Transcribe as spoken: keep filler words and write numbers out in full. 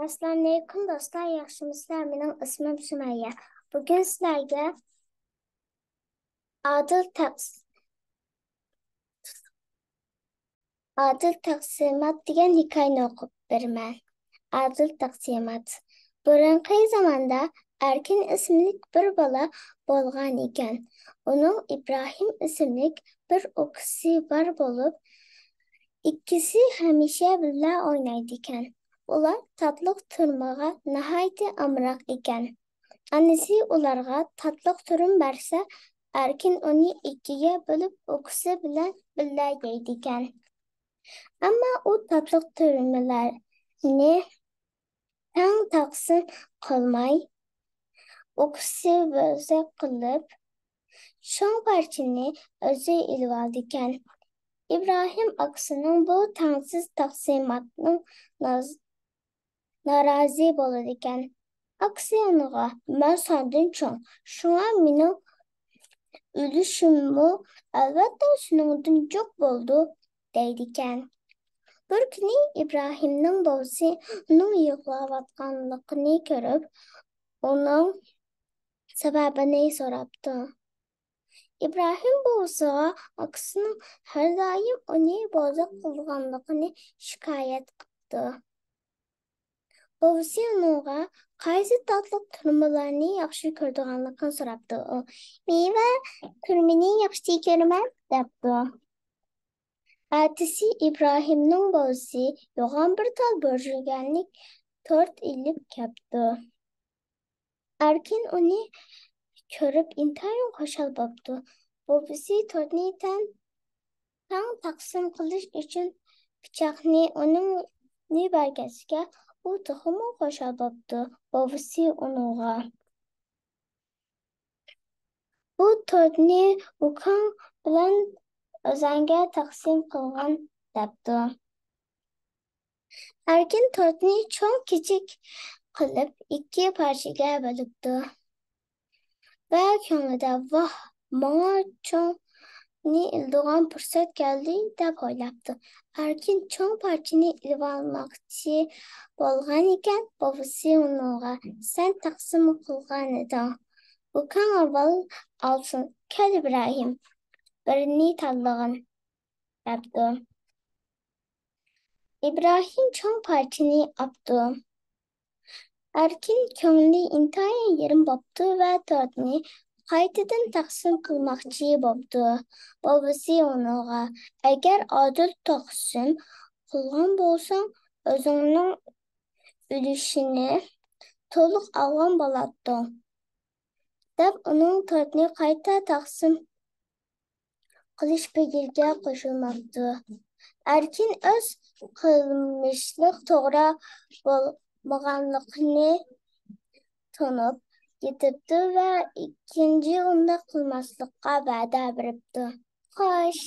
ئەسسالامۇئەلەيكۇم دوستلار، ياخشىمۇسىلەر؟ مېنىڭ ئىسمىم سۈمەييە. بۈگۈن سىلەرگە ئادىل تەقس-، ئادىل تەقسىمات دېگەن ھېكايىنى ئوقۇپ بېرىمەن. ئادىل تەقسىمات. بۇرۇنقى زاماندا ئەركىن ئىسىملىك بىر بالا بولغان ئىكەن. ئۇنىڭ ئىبراھىم ئىسىملىك بىر ئۇكىسى بار بولۇپ، ئىككىسى ھەمىشە بىللە ئوينايدىكەن. ئۇلار تاتلىق تۇرمىغا ناھايىتى ئامراق ئىكەن. ئانىسى ئۇلارغا تاتلىق تۇرۇم بەرسە، ئەركىن ئۇنى ئىككىگە بۆلۈپ، ئۇكىسى بىلەن بىللە يەيدىكەن. ئەمما ئۇ تاتلىق تۈرمىلەرنى تەڭ تەقسىم قىلماي، ئۇكىسى بۆزەك قىلىپ، چوڭ پارچىنى ئۆزى ئېلىۋالىدىكەن. ئىبراھىم ئاكىسىنىڭ بۇ تەڭسىز تەقسىماتنىڭ ناز-، نارازى بولىدىكەن. ئاكىسى ئۇنىڭغا، «مەن سەندىن چوڭ، شۇڭا مېنىڭ ئۈلۈشۈممۇ ئەلۋەتتە سېنىڭدىن جىق بولىدۇ» دەيدىكەن. بىر كۈنى ئىبراھىمنىڭ بوۋىسى ئۇنىڭ يىغلاۋاتقانلىقىنى كۆرۈپ، ئۇنىڭ سەۋەبىنى سوراپتۇ. ئىبراھىم بوۋىسىغا ئاكىسىنىڭ ھەر دائىم ئۇنى بوزەك قىلىدىغانلىقىنى شىكايەت قىپتۇ. بوۋىسى ئۇنىڭغا قايسى تاتلىق تۈرمىلەرنى ياخشى كۆرىدىغانلىقىنى سوراپتۇ. ئۇ، «مېۋە تۈرمىنى ياخشى كۆرىمەن» دەپتۇ. ئەتىسى ئىبراھىمنىڭ بوۋىسى يوغان بىر تال بۆرژۈگەنلىك تورت ئېلىپ كەپتۇ. ئەركىن ئۇنى كۆرۈپ ئىنتايىن خۇشال بوپتۇ. بوۋىسى تورتنى تەڭ، تەڭ تەقسىم قىلىش ئۈچۈن پىچاقنى ئۇنىڭ بەرگەچكە، ئۇ تېخىمۇ خۇشال بوپتۇ. بوۋىسى ئۇنىڭغا، «بۇ تورتنى ئۇكاڭ بىلەن ئۆزەڭگە تەقسىم قىلغىن» دەپتۇ. ئەركىن تورتنى چوڭ كىچىك قىلىپ ئىككى پارچىگە بۆلۈپتۇ ۋە كۆڭلىدە، «ۋاھ، ماڭا چوڭنى ئېلىدىغان پۇرسەت كەلدى» دەپ ئويلاپتۇ. ئەركىن چوڭ پارچىنى ئېلىۋالماقچى بولغانىكەن، بوۋىسى ئۇنىڭغا، «سەن تەقسىم قىلغانىدىڭ، ئۇكاڭ ئاۋۋال ئالسۇن. كەل، ئىبراھىم، بىرىنى تاللىغىن» دەپتۇ. ئىبراھىم چوڭ پارچىنى ئاپتۇ. ئەركىن كۆڭلى ئىنتايىن يېرىم بوپتۇ ۋە تورتنى قايتىدىن تەقسىم قىلماقچى بوپتۇ. بوۋىسى ئۇنىڭغا، «ئەگەر ئادىل تەقسىم قىلغان بولساڭ، ئۆزۈڭنىڭ ئۈلۈشىنى تولۇق ئالغان بولاتتىڭ» دەپ، ئۇنىڭ تورتنى قايتا تەقسىم قىلىش پىكرىگە قوشۇلماپتۇ. ئەركىن ئۆز قىلمىشىنىڭ توغرا بولمىغانلىقىنى تونۇپ يېتىپتۇ ۋە ئىككىنچى ئۇنداق قىلماسلىققا ۋەدە بېرىپتۇ. خوش.